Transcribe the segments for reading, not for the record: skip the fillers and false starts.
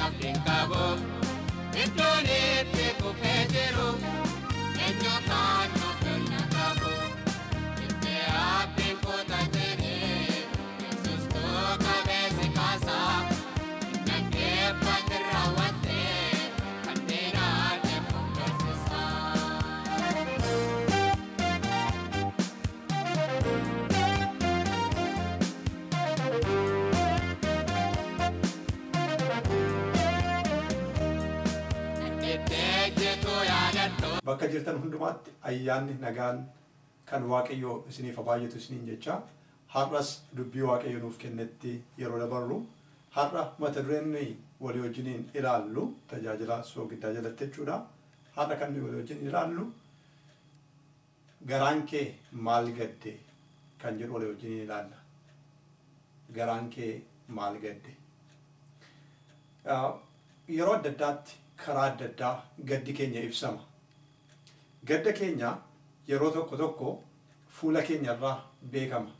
abdiin qabu iddoon itti kufee jiru eenyu kan nuuf qabu itti abdiin kutatini Yesuus qabeessi kaasaa dhaggeeffate raawwattee kanneen arge fuuldursiisaa. Bakka jirtan hundumaatti ayyaanni nagaan kan Waaqayyoo isiniif baay'atu isiniin jecha har'as dubbii Waaqayyoo nuuf kennetti yeroo dabarru har'a mata dureen nuyi walii wajjiniin ilaallu tajaajila soogiddaa jalatti jechuudha. Har'a kan nuyi walii wajjin ilaallu garaan kee maal gadde kan jedhu walii wajjiniin ilaalla. Garaan kee maal gadde? Yeroo adda addaatti karaa adda addaa gaddi keenya ibsama. Gadda keenya yeroo tokko tokko fuula keenya irraa beekama.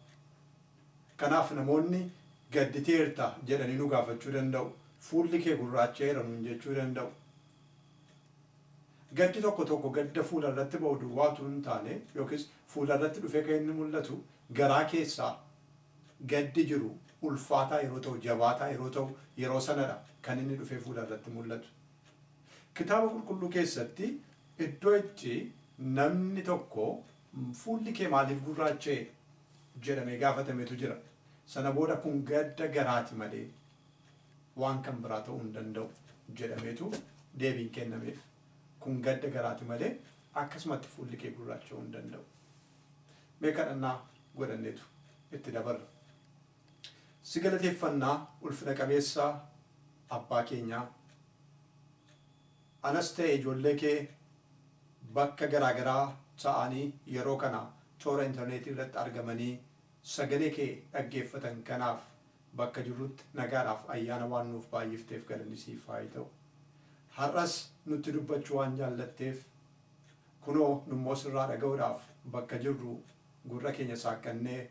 Kanaaf namoonni gadditeerta jedhanii nu gaafachuu danda'u. Fuulli kee gurraacha'eera nuun jechuu danda'u. Gaddi tokko tokko gadda fuula irratti ba'u duwwaa utuu hin taane yookiis fuula irratti dhufee kan inni mul'atu garaa keessaa gaddi jiru ulfaataa yeroo ta'u, jabaataa yeroo ta'u, yeroo sanadha kan inni dhufee fuula irratti mul'atu. Kitaaba qulqulluu keessatti iddoo itti namni tokko fuulli kee maaliif gurraacha'e jedhamee gaafatametu jira. Sana booda kun gadda garaati malee waan kan biraa ta'uu hin danda'u jedhameetu deebiin kennameef. Kun gadda garaati malee akkasumatti fuulli kee gurraacha'uu hin danda'u. Mee kadhannaa godhanneetu itti dabarra. Si galateeffannaa ulfina qabeessa abbaa keenyaa, anas ta'e ijoollee kee bakka garaagaraa ta'anii yeroo kana toora intarneetii irratti argamanii sagalee kee dhaggeeffatan kanaaf bakka jirrutti nagaadhaaf ayyaana waan nuuf baay'ifteef galanni siif haa ta'u. Har'as nutti dubbachuu waan jaallatteef kunoo nummoo sirraa dhaga'uudhaaf bakka jirru gurra keenya saaqqannee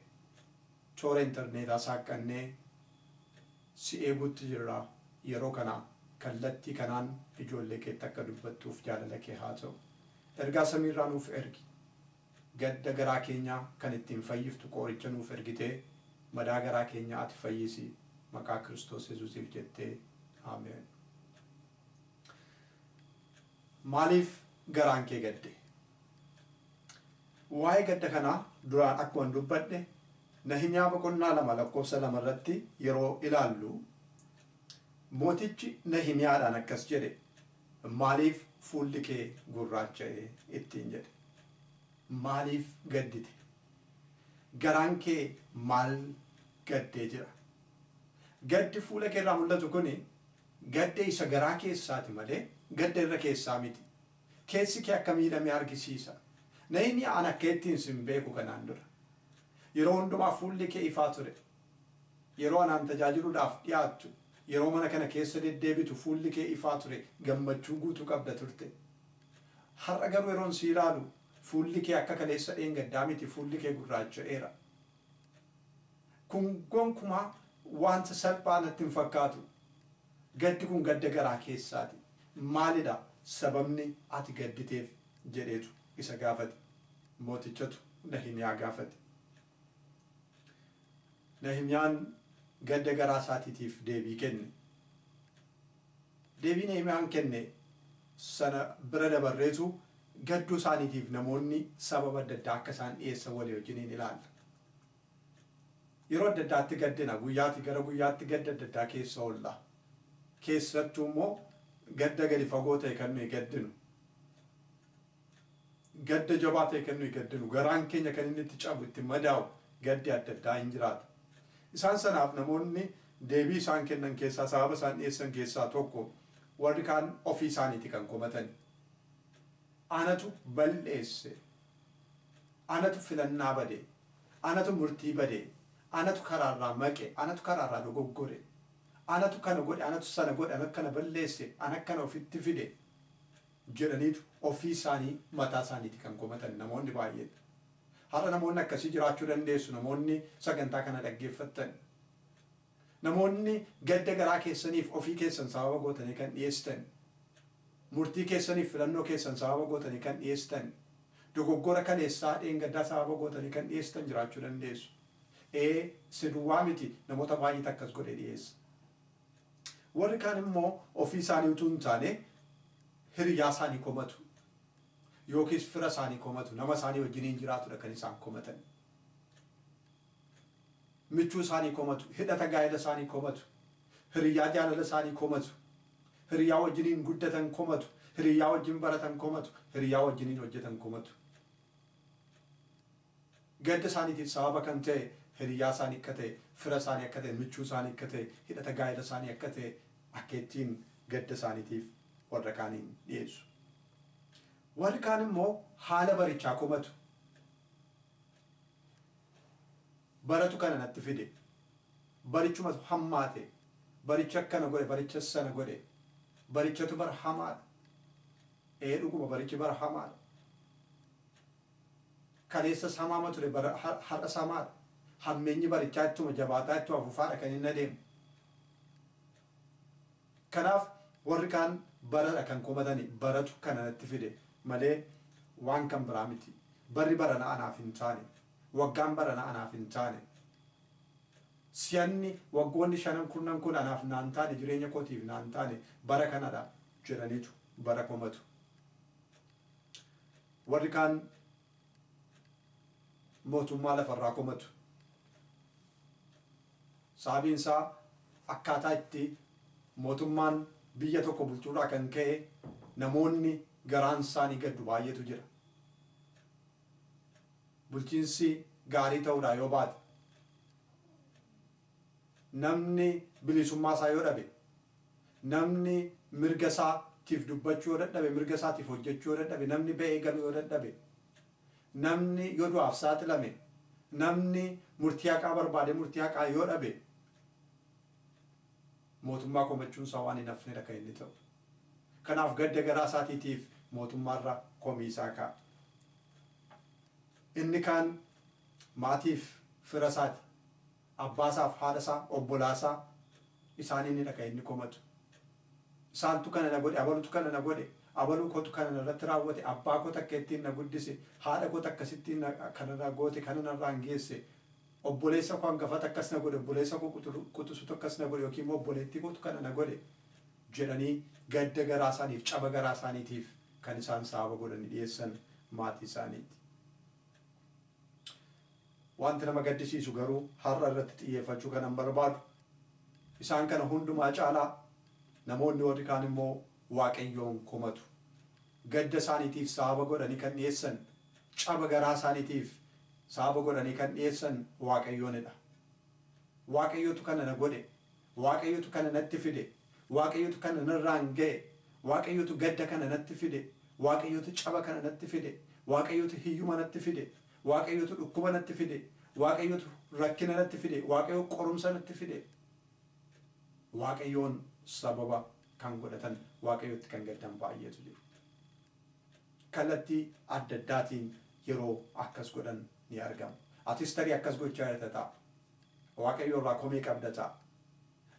toora intarneetaa saaqqannee si eeguutti jirra. Yeroo kana kallattii kanaan ijoollee keetti akka dubbattuuf jaalala kee haa ta'u. Ergaa samiirraa nuuf ergi. Gadda garaa keenyaa kan ittiin fayyiftu qoricha nuuf ergitee madaa garaa keenyaa ati fayyisi maqaa Kiristoos Yesuusiif jettee Ameen. Maaliif garaan kee gadde? Waa'ee gadda kanaa duraan akkuma dubbadhe Nahimiyaa boqonnaa 2 lakkoofsa 2 irratti yeroo ilaallu mootichi Nahimiyaadhaan akkas jedhe, maaliif fuulli kee gurraacha'e ittiin jedhe. Maaliif gaddite? Garaan kee maal gaddee jira? Gaddi fuula kee irraa mul'atu kuni gadda isa garaa keessaati malee gadda irra keessaa miti. Keessi kee akka miidhame argisiisa. Nahimiyaan akka ittiin sin beeku kanaan dura. Yeroo hundumaa fuulli kee ifaa ture. Yeroo anaan tajaajiluudhaaf dhiyaattu, yeroo mana kana keessa deddeebitu fuulli kee ifaa ture, gammachuu guutuu qabda turte. Har'a garuu yeroon si ilaalu fuulli kee akka kaleessa dheengaddaa miti, fuulli kee gurraacha'eera. Kun gonkumaa wanta salphaa natti hin fakkaatu. Gaddi kun gadda garaa keessaati. Maalidha sababni ati gadditeef jedheetu isa gaafate. Mootichatu Nahimiyaa gaafate. Nahimiyaan gadda garaa isaatiitiif deebii kenne. Deebii Nahimiyaan kenne sana bira dabarreetu gadduu isaaniitiif namoonni sababa adda addaa akka isaan dhiyeessan walii wajjiniin ilaalla. Yeroo adda addaatti gaddina, guyyaatti gara guyyaatti gadda adda addaa keessa oolla. Keessattuu immoo gadda gadi fagoo ta'e kan nuyi gaddinu. Gadda jabaa ta'e kan nuyi gaddinu. Garaan keenya kan inni itti cabu, itti madaa'u gaddi adda addaa hin jiraata. Isaan sanaaf namoonni deebii isaan kennan keessaa, sababa isaan dhiyeessan keessaa tokko warri kaan ofii isaaniiti kan komatan. Anatu balleesse, anatu filannaa bade, anatu murtii bade, anatu karaarraa maqe, anatu karaarraa dogoggore, anatu kana godhe, anatu sana godhe, anatu kana balleesse, ana kana ofitti fide jedhaniitu ofii isaanii mataa isaaniiti kan komatan namoonni baay'een. Har'a namoonni akkasii jiraachuu dandeessu, namoonni sagantaa kana dhaggeeffattan. Namoonni gadda garaa keessaniif ofii keessan sababa gootanii kan dhiyeessitan, murtii keessaniif filannoo keessan sababa gootanii kan dhiyeessitan, dogoggora kaleessaa dheengaddaa sababa gootanii kan dhiyeessitan jiraachuu dandeessu. Si duwwaa miti, namoota baay'eetu akkas godhee dhiyeessa. Warri kaan immoo ofii isaanii utuu hin taane hiriyaa isaanii komatu yookiis fira isaanii komatu, nama isaanii wajjiniin jiraatudha kan isaan komatan. Michuu isaanii komatu, hidhata gaa'ela isaanii komatu, hiriyaa jaalala isaanii komatu, hiriyaa wajjiniin guddatan komatu, hiriyaa wajjin baratan komatu, hiriyaa wajjiniin hojjetan komatu. Gadda isaaniitiif sababa kan ta'e hiriyaa isaanii akka ta'e, fira isaanii akka ta'e, michuu isaanii akka ta'e, hidhata gaa'ela isaanii akka ta'e akka ittiin gadda isaaniitiif warra kaaniin dhiyeessu. Warri kaan immoo haala barichaa komatu. Baratu kana natti fide, barichumatu hammaate, baricha akkana godhe, baricha sana godhe, barichatu bara hamaadha. Dhuguma barichi bara hamaadha. Kaleessas hamaama ture, har'as hamaadha. Hammeenyi barichaa ittuma jabaataa ittuma fufaadha kan inni adeemu. Kanaaf warri kaan baradha kan komatani, baratu kana natti fide malee waan kan biraa miti. Barri barana anaaf hin taane, waggaan barana anaaf hin taane, si'anni waggoonni shanan kurnan kun anaaf naan taane, jireenya kootiif naan taane, bara kanadha jedhaniitu bara komatu. Warri kaan mootummaa lafarraa komatu. Sababiin isaa akkaataa itti mootummaan biyya tokko bulchuurraa kan ka'e namoonni garaan isaanii gaddu baay'eetu jira. Bulchiinsi gaarii ta'uudhaa yoo baate, namni bilisummaa isaa yoo dhabe, namni mirga isaatiif dubbachuu yoo dadhabe, mirga isaatiif hojjechuu yoo dadhabe, namni ba'ee galuu yoo dadhabe, namni yoo du'aaf saaxilame, namni murtii haqaa barbaade murtii haqaa yoo dhabe, mootummaa komachuun isaa waan hin hafnedha kan inni ta'u. Kanaaf gadda garaa isaatiitiif mootummaarra komii isaa kaa'a. Inni kaan maatiif fira isaati, abbaasaaf haadhasaa, obbolaasaa isaaniinidha kan inni komatu. Isaantu kana na godhe, abalutu kana na godhe, abaluu kootu kana narratti raawwate, abbaa koo takka ittiin na guddise, haadha koo akkasittiin kana na goote, kana narraan geesse, obboleessa koo hangafata akkas na godhe, obboleessa koo quxisutu akkas na godhe, yookiin immoo obboleettii kootu kana na godhe jedhanii gadda garaa isaaniif, caba garaa isaaniitiif kan isaan sababa godhanii dhiyeessan maatii isaaniiti. Wanti nama gaddisiisu garuu har'a irratti xiyyeeffachuu kanan barbaadu, isaan kana hundumaa caalaa namoonni warri kaan immoo Waaqayyoon komatu. Gadda isaaniitiif sababa godhanii kan dhiyeessan, caba garaa isaaniitiif sababa godhanii kan dhiyeessan Waaqayyoonidha. Waaqayyotu kana na godhe, Waaqayyotu kana natti fide, Waaqayyotu kana narraan ga'e, Waaqayyotu gadda kana natti fide, Waaqayyotu caba kana natti fide, Waaqayyotu hiyyuma natti fide, Waaqayyotu dhukkuba natti fide, Waaqayyotu rakkina natti fide, Waaqayyo qorumsa natti fide. Waaqayyoon sababa kan godhatan, Waaqayyotti kan gaddan baay'eetu jiru. Kallattii adda addaatiin yeroo akkas godhan ni argamu. Atis tarii akkas gochaa jirta ta'a. Waaqayyo irraa komii qabda ta'a.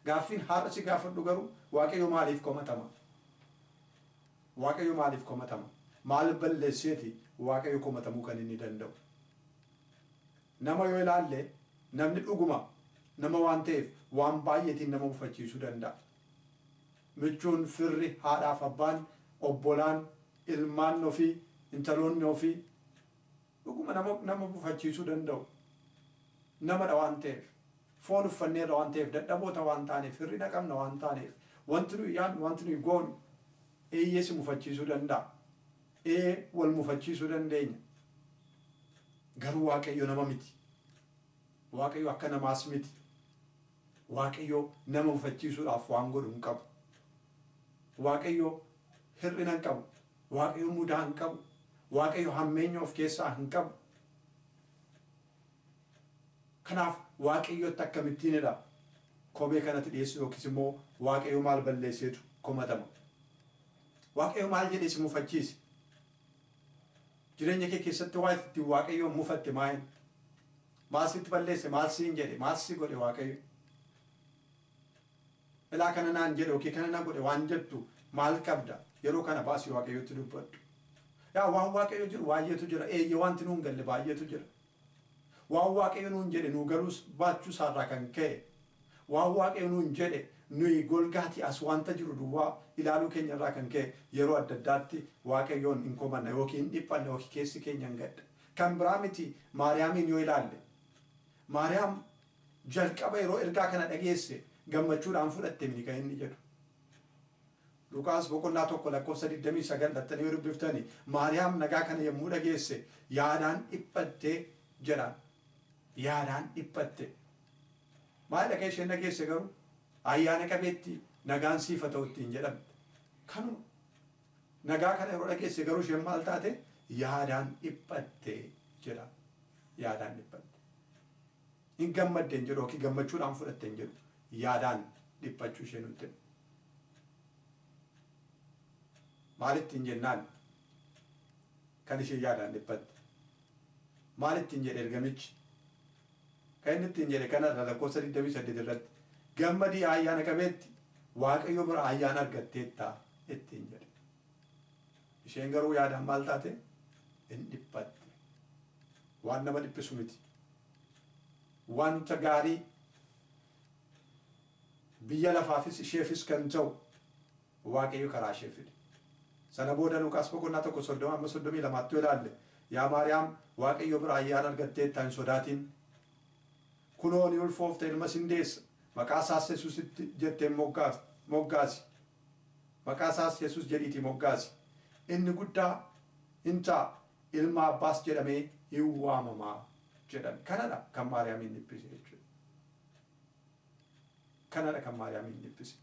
Gaaffiin har'a si gaafadhu garuu, Waaqayyo maaliif komatama? Waaqayyo maaliif komatama? Maal balleesseeti Waaqayyo komatamuu kan inni danda'u? Nama yoo ilaalle, namni dhuguma nama waan ta'eef waan baay'eetiin nama mufachiisuu danda'a. Michuun, firri, haadhaaf abbaan, obbolaan, ilmaan ofii, intaloonni ofii dhuguma nama mufachiisuu danda'u. Namadha waan ta'eef, foon uffanneerra waan ta'eef, dadhaboota waan taaneef, hir'ina qabna waan taaneef, wanti nuyi yaadnu, wanti nuyi goonu eeyyee si mufachiisuu danda'a. Wal mufachiisuu dandeenya. Garuu Waaqayyo nama miti. Waaqayyo akka namaas miti. Waaqayyo nama mufachiisuudhaaf waan godhu hin qabu. Waaqayyo hir'ina hin qabu. Waaqayyo mudaa hin qabu. Waaqayyo hammeenya of keessaa hin qabu. Kanaaf Waaqayyotti akkamittiinidha komee kanatti dhiyeessu, yookiis immoo Waaqayyo maal balleesseetu komatama? Waaqayyo maal jedhee si mufachiise? Jireenya kee keessatti waa itti Waaqayyoon mufatte maal? Maal sitti balleesse? Maal siin jedhe? Maal si godhe Waaqayyo? Ilaa kana naan jedhe yookiin kana na godhe waan jettu maal qabda? Yeroo kana baasii Waaqayyotti dubbadhu. Yaa waan Waaqayyo jiru baay'eetu jira. Eeyyee wanti nuun galle baay'eetu jira. Waan Waaqayyo nuun jedhe nuu galuus baachuu isaarraa kan ka'e, waan Waaqayyo nuun jedhe nuyi golgaatii as wanta jiru duwwaa ilaaluu keenyarraa kan ka'e yeroo adda addaatti Waaqayyoon hin komanna yookiin hin dhiphanna yookiin keessi keenya hin gadda. Kan biraa miti, Maariyaamiin yoo ilaalle, Maariyaam jalqaba yeroo ergaa kana dhageesse gammachuudhaan fudhatte miti kan inni jedhu. Luqaas boqonnaa 1 lakkoofsa 29 dhattanii yoo dubbiftani, Maariyaam nagaa kana yommuu dhageesse yaadaan dhiphatte jedhaan. Yaadaan dhiphatte. Maal dhaqee isheen dhageesse garuu? Ayyaana qabeetti nagaan siif haa ta'u ittiin jedhamte. Kanuma. Nagaa kana yeroo dhageesse garuu isheen maal taate? Yaadaan dhiphatte jedha. Yaadaan dhiphatte. Hin gammadde hin jedhu yookiin gammachuudhaan fudhatte hin jedhu. Yaadaan dhiphachuu ishee nutti hima. Maalittiin jennaan kan isheen yaadaan dhiphatte? Maalittiin jedhe ergamichi? Kan inni ittiin jedhe kanarra lakkoofsa 28 irratti gammadii ayyaana qabeetti Waaqayyo bira ayyaana argatteetta ittiin jedhe. Isheen garuu yaadaan maal taate? Hin dhiphatte. Waan nama dhiphisu miti. Wanta gaarii biyya lafaafis isheefis kan ta'u Waaqayyo karaa ishee fide. Sana booda Luqaas boqonnaa 1 30 amma 32tti yoo ilaalle, yaa Maariyaam Waaqayyo bira ayyaana argatteetta hin sodaatin. Kunoo ni ulfoofta ilma sin deessa. Maqaa isaas Yesuusitti jettee moggaasi. Maqaa isaas Yesuus jedhiitii moggaasi. Inni guddaa hin ta'a, ilma Abbaas jedhamee hin waamamaa jedhame. Kanadha kan Maariyaamiin dhiphise jechuudha. Kanadha kan Maariyaamiin dhiphise.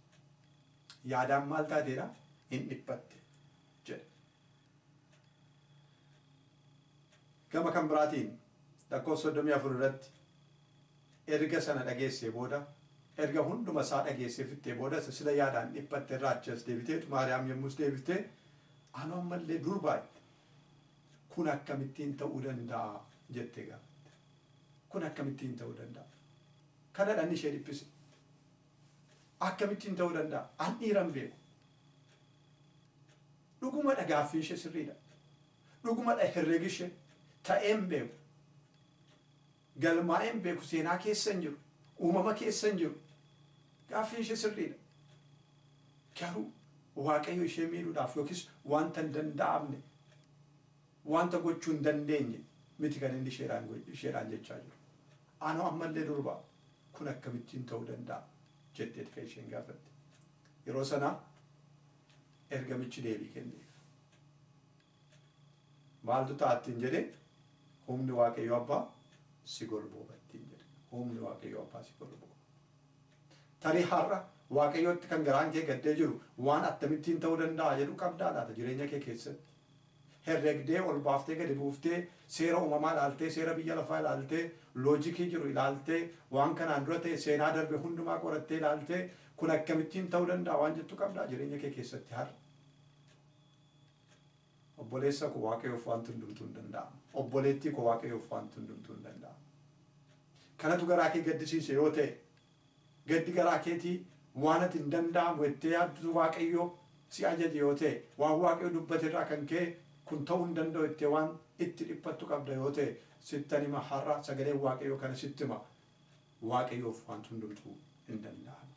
Yaadaan maal taateedha? Hin dhiphatte jedhe. Gama kan biraatiin lakkoofsa 34 irratti erga sana dhageessee booda, erga hunduma isaa dhageessee fixxee booda sila yaadaan dhiphatte irraa achi as deebiteetu Maariyaam yommus deebiftee anoo ammallee durbaa jette. Kun akkamittiin ta'uu danda'a jettee gaafatte. Kun akkamittiin ta'uu danda'a? Kanadha inni ishee dhiphise. Akkamittiin ta'uu danda'a? An dhiira hin beeku. Dhugumadha gaaffiin ishee sirriidha. Dhugumadha herregi ishee ta'ee hin beeku. Galmaa'ee hin beeku, seenaa keessa hin jiru, uumama keessa hin jiru. Gaaffiin ishee sirriidha. Garuu Waaqayyo ishee miidhuudhaaf yookiis wanta hin danda'amne, wanta gochuu hin dandeenye miti kan inni isheedhaan jechaa jiru. Anoo ammallee durbaa kun akkamittiin ta'uu danda'a jetteeti kan isheen gaafatte. Yeroo sana ergamichi deebii kenneef. Maaltu ta'a ittiin jedhe? Humni Waaqayyo Abbaa si golbooba ittiin jedhe. Humni Waaqayyo Abbaa si golbooba. Tarii har'a Waaqayyotti kan garaan kee gaddee jiru waan akkamittiin ta'uu danda'a jedhu qabdaa laata jireenya kee keessatti? Herregdee ol baaftee gadi buuftee seera uumamaa ilaaltee, seera biyya lafaa ilaaltee, loojikii jiru ilaaltee, waan kanaan dura ta'e seenaa darbe hundumaa qorattee ilaaltee kun akkamittiin ta'uu danda'a waan jettu qabdaa jireenya kee keessatti har'a? Obboleessa koo Waaqayyoof wanti hundumtuu hin danda'amu. Obboleettii koo Waaqayyoof wanti hundumtuu hin danda'amu. Kanatu garaa kee gaddisiise yoo ta'e, gaddi garaa keetii waan ati hin danda'amu jettee yaaddu Waaqayyo si ajaje yoo ta'e, waan Waaqayyo dubbate irraa kan ka'e kun ta'uu hin danda'u jettee waan itti dhiphattu qabda yoo ta'e, sittan hima har'a sagaleen Waaqayyoo kana sitti hima. Waaqayyoof wanti hundumtuu hin danda'amu.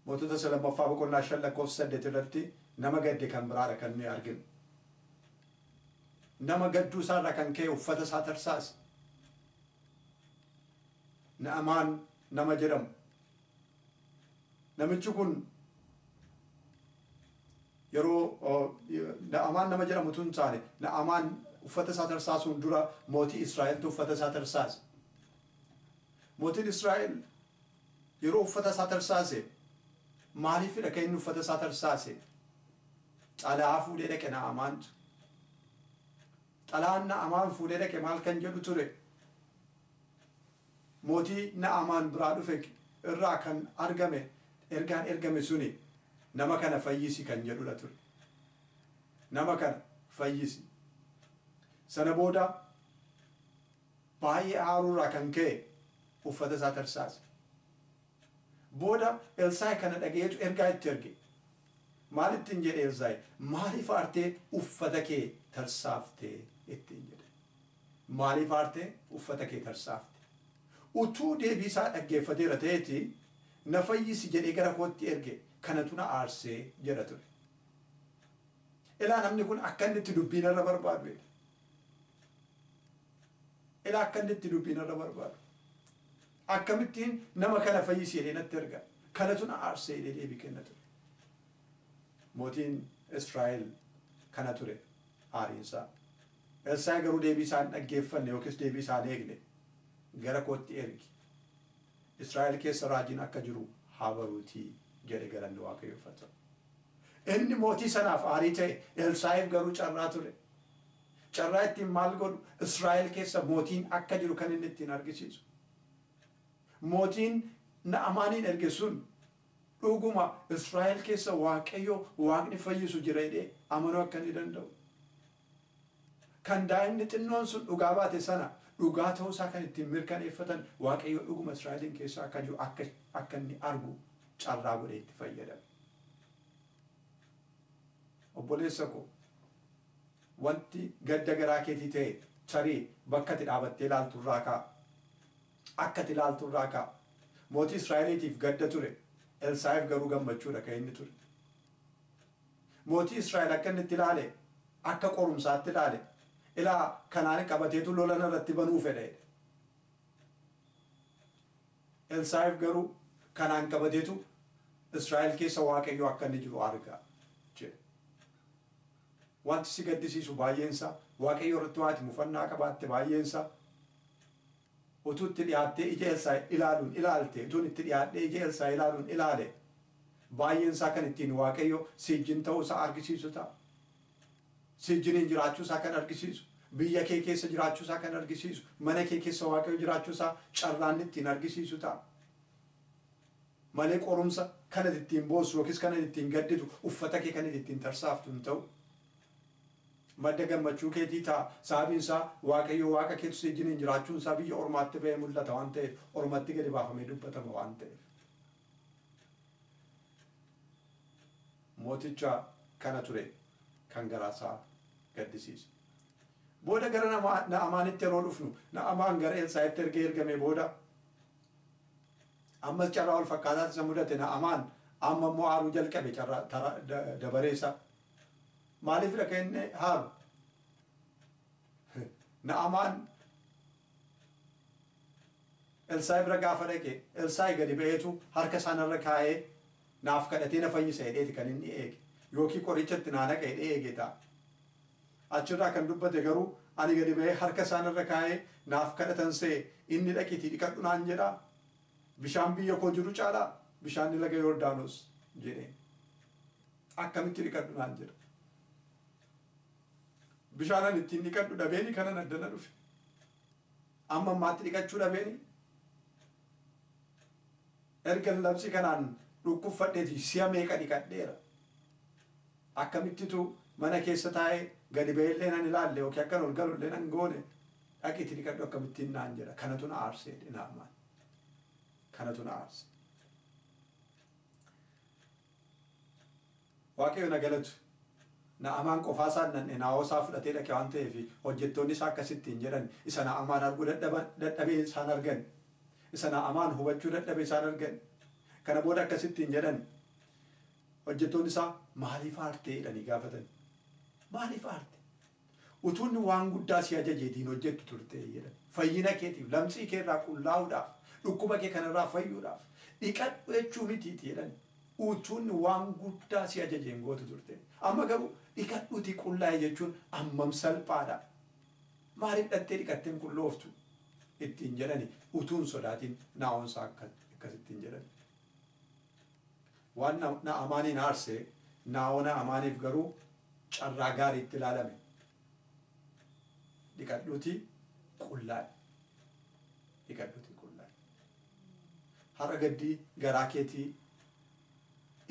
Mootota isa lammaffaa boqonnaa 5 lakkoofsa 8 irratti nama gadde kan biraadha kan nuyi arginu. Nama gadduu isaarraa kan ka'e uffata isaa tarsaase. Na'amaan nama jedhamu. Namichi kun yeroo Na'amaan nama jedhamu tun taane, Na'amaan uffata isaa tarsaasuun dura mootii Israa'eltu uffata isaa tarsaase. Mootiin Israa'el yeroo uffata isaa tarsaase maaliifidha kan inni uffata isaa tarsaase? Xalayaa fuudhee dhaqe Na'amaantu. Xalayaan Na'amaan fuudhee dhaqe maal kan jedhu ture? Mootii Na'amaan biraa dhufe irraa kan argame ergaan ergame suni nama kana fayyisi kan jedhudha ture. Nama kana fayyisi. Sana booda baay'ee aaruurraa kan ka'e uffata isaa tarsaase. Booda Elsaa'i kana dhaga'eetu ergaa itti erge. Maalittiin jedhe Elsaa'i? Maaliif aartee uffata kee tarsaaftee ittiin jedhe. Maaliif aartee uffata kee tarsaafte? Utuu deebii isaa dhaggeeffateera ta'eeti na fayyisi jedhee gara kootti erge kanatu na aarsee jedha ture. Ilaa namni kun akka inni itti dubbiin irra barbaadu. Ilaa akka inni itti dubbiin irra barbaadu. Akkamittiin nama kana fayyisi jedhee natti erga. Kanatu na aarsee jedhee deebii kenna ture. Mootiin Israa'el kana ture aariinsaa. Elsaa'i garuu deebii isaa hin dhaggeeffanne yookiis deebii isaa hin eegne gara kootti ergi. Israa'el keessa raajiin akka jiru haa baruutii jedhe galanni Waaqayyoof haa ta'u. Inni mootii sanaaf aarii ta'e Elsaa'iif garuu carraa ture. Carraa ittiin maal godhu? Israa'el keessa mootiin akka jiru kan inni ittiin argisiisu. Mootiin Na'amaaniin erge sun dhuguma Israa'el keessa Waaqayyo Waaqni fayyisu jira jedhee amanuu akka inni danda'u. Kan daa'imni xinnoon sun dhugaa baate sana dhugaa ta'uusaa kan ittiin mirkaneeffatan Waaqayyo dhuguma Israa'eliin keessa akka jiru akka inni argu carraa godhee itti fayyadame. Obboleessa koo, wanti gadda garaa keetii ta'e tarii bakka ati dhaabattee ilaaltu irraa ka'a. Akka ati ilaaltu irraa ka'a. Mootii Israa'eliitiif gadda ture. Elsaa'iif garuu gammachuudha kan inni ture. Mootii Israa'el akka inni itti ilaale akka qorumsaatti ilaale. Ilaa kanaan qabateetu lola irratti banuu fedha. Elsaa'iif garuu kanaan qabateetu Israa'el keessa Waaqayyo akka inni jiru argaa jedhe. Wanti si gaddisiisu baay'eensaa Waaqayyo irratti waati mufannaa qabaatte baay'eensaa utuu itti dhiyaattee ija Elsaa'i ilaaluun ilaalte utuun itti dhiyaadhee ija Elsaa'i ilaaluun ilaale baay'eensaa kan ittiin Waaqayyo siijjin ta'uusaa argisiisu ta'a. Siijjiniin jiraachuusaa kan argisiisu, biyya kee keessa jiraachuusaa kan argisiisu, mana kee keessa Waaqayyo jiraachuusaa carraan ittiin argisiisu ta'a. Malee qorumsa kan ati ittiin boossu yookiis kan ati ittiin gadditu uffata kee kan ati ittiin tarsaaftu hin ta'u. Madda gammachuu keetii ta'a. Sababiin isaa Waaqayyo Waaqa keetu siijjiniin jiraachuun isaa biyya ormaatti ba'ee mul'ata waan ta'eef, ormatti gadi baafamee dubbatama waan ta'eef. Mooticha kana ture kan garaasaa gaddisiise. Booda gara Na'amaanitti yeroo dhufnu, Na'amaan gara Elsaa'itti ergee ergame booda ammas carraa wal fakkaataatti isa mudate. Na'amaan amma immoo haaruu jalqabe carraa dabareessa. Maaliif kan inni haaru? Na'amaan Elsaa'i bira gaafa dhaqe Elsaa'i gadi ba'eetu harka isaanirra kaa'ee naaf kadhatee na fayyisa jedheeti kan inni eege. Yookiin qoricha itti naa naqa jedhee eege ta'a. Achirraa kan dubbate garuu ani gadi ba'ee harka isaanirra kaa'ee naaf kadhatan se'e inni dhaqiitii dhiqadhu naan jedhaa. Bishaan biyya koo jiru caalaa bishaan laga Yordaanos jedheen. Akkamitti dhiqadhu naan jedha. Bishaan ani ittiin dhiqadhu dhabeeni kanan addana dhufe. Amma ammaatti dhiqachuu dhabeeni. Erga labsii kanaan dhukkubfadheeti si'a meeqa dhiqadheera. Akkamittitu mana keessa taa'ee gadi ba'ellee nan ilaalle yookiin akkan ol galullee nan goone dhaqiitii dhiqadhu akkamittiin naan jedha. Kanatu na aarsee Na'amaan. Kanatu na aarse. Waaqayyo na galatu. Na'amaan qofaa isaan nanne naa'oo isaa fudhatee dhaqe waan ta'eef hojjettoonni isaa akkasittiin jedhan isa Na'amaan arguu dadhabee isaan argan. Isa Na'amaan hubachuu dadhabee isaan argan. Kana booda akkasittiin jedhan hojjettoonni isaa maaliif aartee jedhanii gaafatan. Maaliif aarte? Utuunni waan guddaa si ajajeetiin hojjettu turte jedhan. Fayyina keetiif, lamxii kee irraa qullaa'uudhaaf, dhukkuba kee kanarraa fayyuudhaaf dhiqadhu jechuu mitiiti jedhan. Utuunni waan guddaa si ajajeen gootu turte. Amma garuu dhiqadhuutii qullaa'e jechuun ammam salphaadha. Maaliif dhattee dhiqatteen qullooftu ittiin jedhani utuun sodaatiin naa'onsaa akkasittiin jedhan. Waan Na'amaaniin aarsee naa'oo Na'amaaniif garuu carraa gaariitti ilaalame. Dhiqadhuutii qullaa'e. Dhiqadhuutii qullaa'e. Har'a gaddii garaa keetii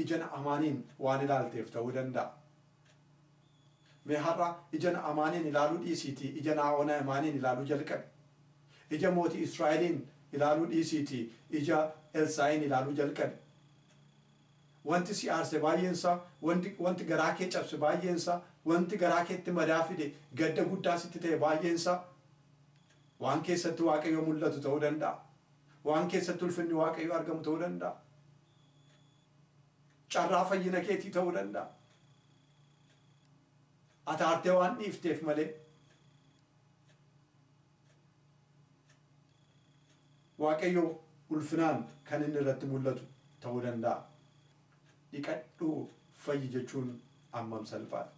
ija Na'amaaniin waan ilaalteef ta'uu danda'a. Mee har'a ija Na'amaaniin ilaaluu dhiisiitii ija naa'oo Na'amaaniin ilaaluu jalqabe. Ija mootii Israa'eliin ilaaluu dhiisiitii ija Elsaa'iin ilaaluu jalqabe. Wanti si aarse baay'eensaa, wanti garaa kee cabse baay'eensaa, wanti garaa keetti madaa fide gadda guddaa sitti ta'e baay'eensaa waan keessatti Waaqayyo mul'atu ta'uu danda'a. Waan keessatti ulfinni Waaqayyo argamu ta'uu danda'a. Carraa fayyina keetii ta'uu danda'a. Ati aartee waan dhiifteef malee Waaqayyo ulfinaan kan inni irratti mul'atu ta'uu danda'a. Dhiqadhuu fayyi jechuun ammam salphaadha.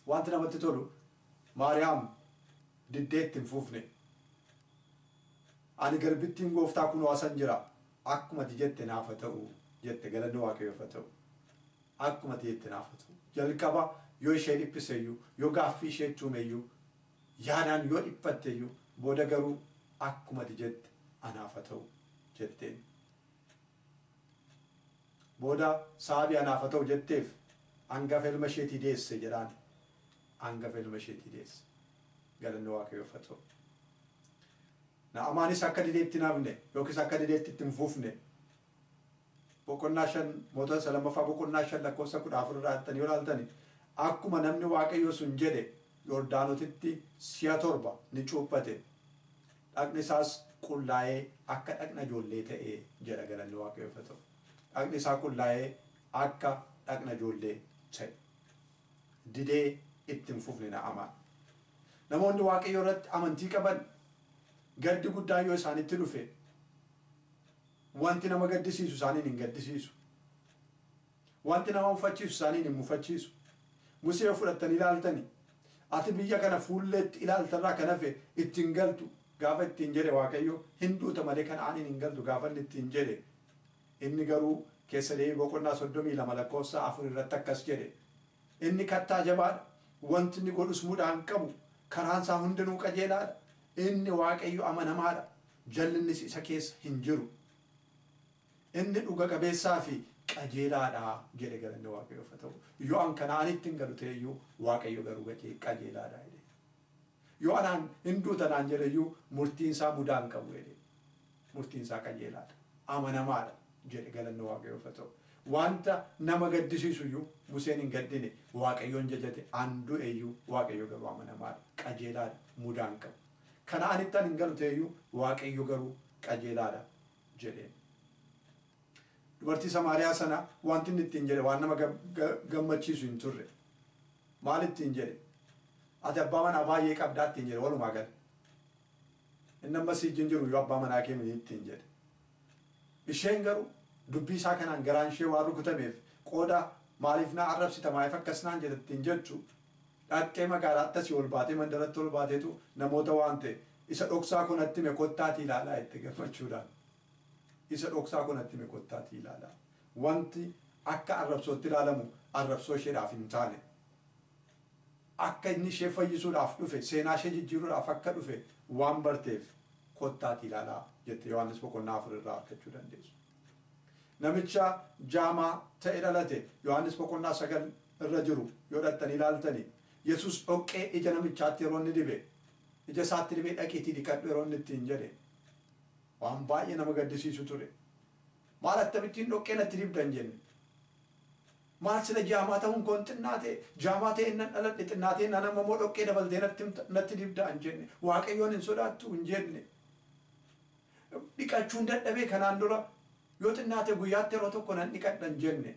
Wanti namatti tolu Maariyaam diddeetti hin fufne. Ani garbittiin gooftaa kunoo asan jira. Akkuma ati jette naaf haa ta'u jette galanni Waaqayyoof haa ta'u. Akkuma ati jette naaf haa ta'u. Jalqaba yoo ishee dhiphiseyyuu, yoo gaaffii ishee tuumeyyuu, yaadaan yoo dhiphatteyyuu booda garuu akkuma ati jette anaaf haa ta'u jetteen. Booda sababii anaaf haa ta'u jetteef hangafa ilma isheetii deesse jedhaan. Hangafa ilma isheetii deesse. Galanni Waaqayyoof haa ta'u. Na'amaanis akka dideetti hin hafne yookiis akka dideetti itti hin fufne. Boqonnaa 5 mootota lammaffaa boqonnaa 5 lakkoofsa 14 irraa ilaaltanii yoo ilaaltani akkuma namni Waaqayyoo sun jedhe Yordaanotitti si'a 7 ni cuuphate. Dhaqni isaas qullaa'ee akka dhaqna ijoollee ta'e jedha galanni Waaqayyoof haa ta'u. Dhaqni isaa qullaa'ee akka dhaqna ijoollee ta'e. Didee itti hin fufne Na'amaan. Namoonni Waaqayyoo irratti amantii qaban gaddi guddaan yoo isaanitti dhufe wanti nama gaddisiisu isaaniin hin gaddisiisu. Wanti nama mufachiisu isaaniin hin mufachiisu. Musee fudhattanii ilaaltani ati biyya kana fuulleetti ilaaltarraa kan hafe ittiin galtu gaafa ittiin jedhe Waaqayyo hin duuta malee kan aaniin hin galtu gaafa inni ittiin jedhe. Inni garuu keessa deebii boqonnaa 32 lakkoofsa 4 irratti akkas jedhe. Inni kattaa jabaadha. Wanti inni godhus mudaa hin qabu. Karaan isaa hundinuu qajeelaadha. Inni Waaqayyo amanamaadha. Jallinnis isa keessa hin jiru. Inni dhuga qabeessaa fi qajeelaadha jedhe galanni Waaqayyoof haa ta'u. Yoo an Kanaanitti hin galu ta'eyyuu Waaqayyo garuu qajeelaadha jedhe. Yoo anaan hin duuta naan jedheyyuu murtiin isaa mudaa hin qabu jedhe. Murtiin isaa qajeelaadha. Amanamaadha jedhe galanni Waaqayyoof haa ta'u. Wanta nama gaddisiisuyyuu Museen hin gaddine Waaqayyoon jajate an du'eyyuu Waaqayyo garuu amanamaadha. Qajeelaadha. Mudaa hin qabu. Kanaanitti an hin galu ta'eyyuu Waaqayyo garuu qajeelaadha jedheen. Dubartii Samaariyaa sana wanti inni ittiin jedhe waan nama gammachiisu hin turre. Maal ittiin jedhe? Ati abbaa manaa baay'ee qabdaa ittiin jedhe walumaa gala. Inni amma si wajjin jiru yoo abbaa manaa kee miti ittiin jedhe. Isheen garuu dubbii isaa kanaan garaan ishee waan rukutameef qooda maaliif na arrabsita maaliif akkas naan jedhe ittiin jechu dhaqxee magaalaatti asii ol baatee mandaratti ol baateetu namoota waan ta'e isa dhoksaa kun natti hime kottaatii ilaalaa itti gammachuudhaan. Isa dhoksaa kun natti hime kottaatii ilaalaa. Wanti akka arrabsootti ilaalamu arrabsoo isheedhaaf hin taane. Akka inni ishee fayyisuudhaaf dhufe seenaa ishee jijjiiruudhaaf akka dhufe waan barteef kottaatii ilaalaa jette Yohaannis boqonnaa 4 irraa argachuu dandeessu. Namicha jaamaa ta'e dhalate Yohaannis boqonnaa 9 irra jiru yoo dhattanii ilaaltani Yesuus dhoqqee ija namichaatti yeroo inni dibe ija isaatti dibee dhaqiitii dhiqadhu yeroo inni ittiin jedhe waan baay'ee nama gaddisiisu ture. Maal akkamittiin dhoqqee natti dibdan jenne. Maal sila jaamaa ta'uun koon xinnaa ta'e jaamaa ta'e nan dhaladhe xinnaa ta'e nan amma immoo dhoqqee dabaltee natti dibda hin jenne. Waaqayyoon hin sodaattu hin jenne. Dhiqachuun dadhabee kanaan dura yoo xinnaa ta'e guyyaatti yeroo tokko nan dhiqadha hin jenne.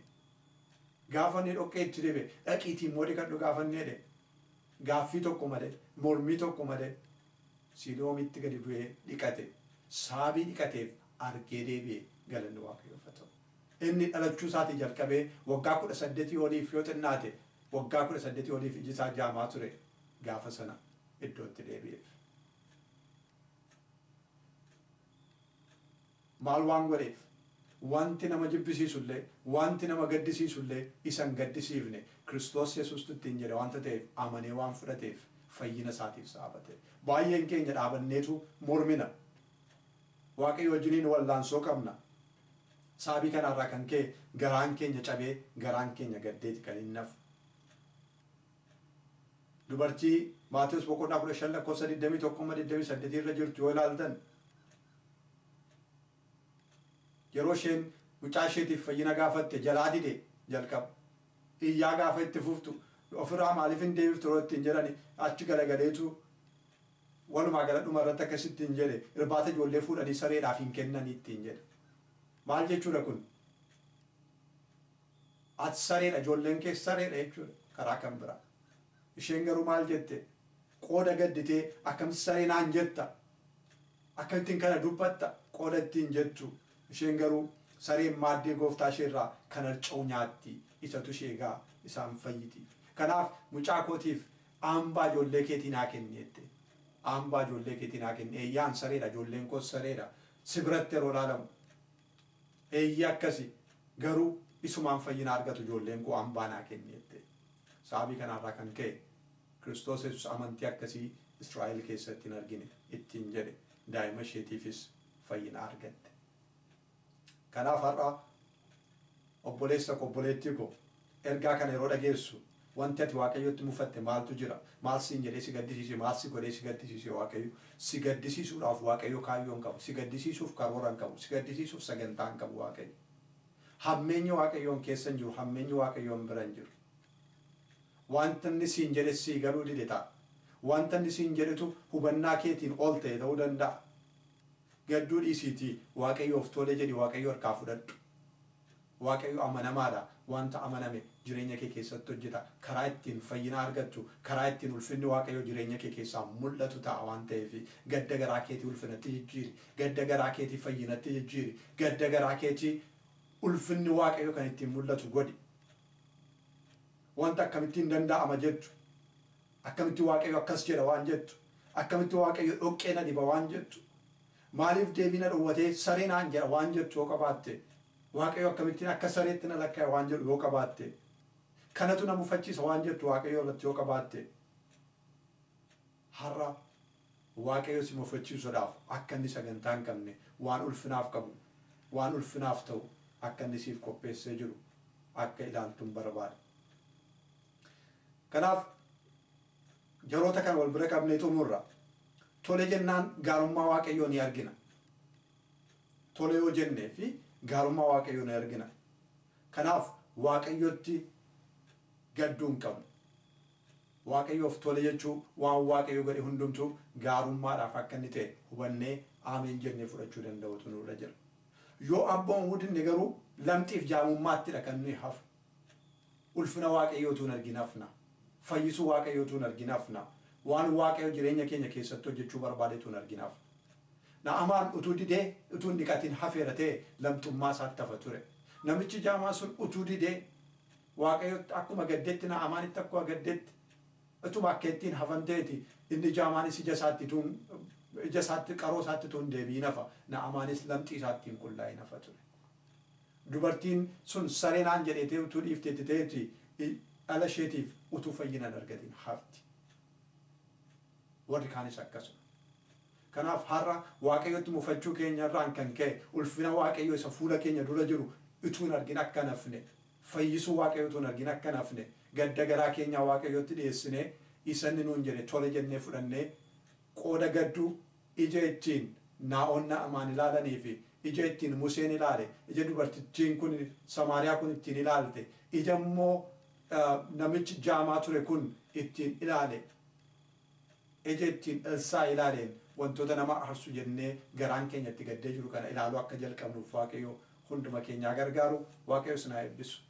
Gaafa inni dhoqqee itti dibe dhaqiitii immoo dhiqadhu gaafa inni jedhe gaaffii tokko malee mormii tokko malee Siloomitti gadi bu'ee dhiqate. Saabii dhiqateef argee deebi'e galanni Waaqayyoof haa ta'u. Inni dhalachuu isaatii jalqabee waggaa 18 oliif yoo xinnaate waggaa 18 oliif iji isaa jaamaa ture gaafa sana iddootti deebi'eef. Maal waan godheef? Wanti nama jibbisiisullee wanti nama gaddisiisullee isa hin gaddisiifne Kiristoos Yesuus ittiin jedhe wanta ta'eef amanee waan fudhateef fayyina isaatiif sababa ta'e. Baay'een keenya dhaabanneetu mormina. Waaqayyo wajjiniin wallaansoo qabna. Sababii kanarraa kan ka'e garaan keenya cabee garaan keenya gaddeeti kan hin nafu. Dubartii Maatewos boqonnaa 15 lakkoofsa 21-28 irra jirtu yoo ilaaltan Yeroo isheen mucaa isheetiif fayyina gaafatte jalaa dide jalqaba. Iyyaa gaafa itti fuftu ofirraa maaliif hin deebiftu yeroo ittiin jedhani achi galagaleetu walumaa gala dhuma irratti akkasitti hin jedhe, irbaata ijoollee fuudhanii sareedhaaf hin kennanii ittiin jedhe. Maal jechuudha kun? Ati sareedha, ijoolleen kee sareedha jechuudha karaa kan biraa. Isheen garuu maal jette? Qooda gadditee akkamitti saree naan jetta? Akkamittiin kana dubbatta? Qooda ittiin jettu. Isheen garuu sareen maaddii gooftaa isheerraa kan harca'u nyaatti, isatu ishee egaa isaan fayyiti. Kanaaf mucaa kootiif hambaa ijoollee keetii naa kenni jette. Hambaa ijoollee keetii naa kenni. Eeyyaan sareedha, ijoolleen koos sareedha. Si biratti yeroo ilaalamu. Eeyyi akkasi garuu isumaan fayyina argatu ijoolleen koo, hambaa naa kenni jette. Sababii kanarraa kan ka'e Kiristoos Yesuus amantii akkasii Israa'el keessatti hin argine ittiin jedhe, daa'ima isheetiifis fayyina argatte. Kanaaf har'a obboleessa koo, obboleettii koo, ergaa kana yeroo dhageessu wanti ati Waaqayyotti mufatte maaltu jira? Maal siin jedhee si gaddisiise? Maal si godhee si gaddisiise Waaqayyo? Si gaddisiisuudhaaf Waaqayyo kaayyoo hin qabu. Si gaddisiisuuf karoora hin qabu. Si gaddisiisuuf sagantaa hin qabu Waaqayyo. Hammeenyi Waaqayyoon keessa hin jiru. Hammeenyi Waaqayyoon bira hin jiru. Wanta inni siin jedhe sii galuu dide ta'a. Wanta inni siin jedhetu hubannaa keetiin ol ta'e ta'uu danda'a. Gadduu dhiisiitii Waaqayyoof tole jedhi, Waaqayyo harkaa fudhadhu. Waaqayyo amanamaadha. Wanta amaname jireenya kee keessatti hojjeta. Karaa ittiin fayyina argattu, karaa ittiin ulfinni Waaqayyo jireenya kee keessaa mul'atu ta'a waan ta'eef gadda garaa keetii ulfinatti jijjiiri. Gadda garaa keetii fayyinatti jijjiiri. Gadda garaa keetii ulfinni Waaqayyo kan ittiin mul'atu godhi. Wanta akkamittiin danda'ama jettu, akkamitti Waaqayyo akkas jedha waan jettu, akkamitti Waaqayyo dhoqqee na diba waan jettu, maaliif deebii na dhowwatee saree naan jedha waan jettu yoo qabaatte, Waaqayyo akkamittiin akka sareetti na lakkaa'e waan jedhu yoo qabaatte, kanatu na mufachiisa waan jettu Waaqayyo irratti yoo qabaatte, har'a Waaqayyo si mufachiisuudhaaf akka inni sagantaa hin qabne, waan ulfinaaf qabu, waan ulfinaaf ta'u akka inni siif qopheessee jiru akka ilaaltuun barbaada. Kanaaf yeroota kana wal bira qabnee xumurra. Tole jennaan gaarummaa Waaqayyoo ni argina. Tole yoo jennee fi gaarummaa Waaqayyoo ni argina. Kanaaf Waaqayyotti gadduu hin qabnu. Waaqayyoof tole jechuu waan Waaqayyo godhe hundumtuu gaarummaadhaaf akka inni ta'e hubannee aameen jennee fudhachuu danda'utu nurra jira. Yoo abboomamuu dinne garuu lamxiif jaamummaattidha kan nuyi hafu. Ulfina Waaqayyootu hin argin hafna. Fayyisuu Waaqayyootu hin argin hafna. Waan Waaqayyo jireenya keenya keessatti hojjechuu barbaadetu hin argin hafna. Na'amaan utuu didee utuu hin dhiqatin hafeera ta'e lamxummaa isaatti hafa ture. Namichi jaamaa sun utuu didee Waaqayyotti akkuma gaddetti, Na'amaanitti akkuma gaddetti utuma akka ittiin hafan ta'eeti, inni jaamaanis ija isaatti qaroo isaatti utuu hin deebi'in hafa. Na'amaanis lamxii isaatti hin qullaa'in hafa ture. Dubartiin sun saree naan jedheetee utuu dhiifteetti ta'eeti dhala isheetiif utuu fayyina hin argatin hafti. Warri kaanis akkasuma. Kanaaf har'a Waaqayyotti mufachuu keenya irraan kan ka'e ulfina Waaqayyoo isa fuula keenya dura jiru utuu hin argin akka hin hafne, fayyisuu Waaqayyoo utuu hin argin akka hin hafne, gadda garaa keenyaa Waaqayyotti dhiyeessinee isa inni nuun jedhe tole jennee fudhannee qooda gadduu ija ittiin naa'on Na'amaan ilaalanii fi ija ittiin Museen ilaale, ija dubartittiin kun Samaariyaa kun ittiin ilaalte, ija immoo namichi jaamaa ture kun ittiin ilaale, ija ittiin Elsaa ilaaleen wantoota nama aarsu jennee garaan keenya itti gaddee jiru kana ilaaluu akka jalqabnuuf Waaqayyo hunduma keenyaa gargaaru. Waaqayyo isin haa eebbisu.